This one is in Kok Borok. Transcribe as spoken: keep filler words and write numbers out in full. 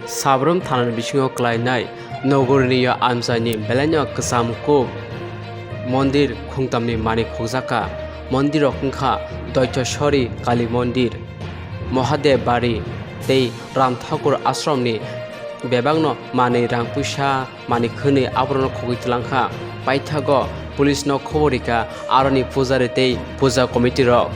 Sabrum thanani bisingo klainai nogorni o amchaini belaino kwcham kuk mondir khungtamni manwi khukjakha. Mondirrok wngkha Doichosori Kali Mondir, Mahadev Bari tei Ram Thakur Ashramni bebakno manwi rang puisa manwi khwnwi aborokno khogwi twlangkha. Paithago police no khobor rikha aroni pujari tei puja committee rok.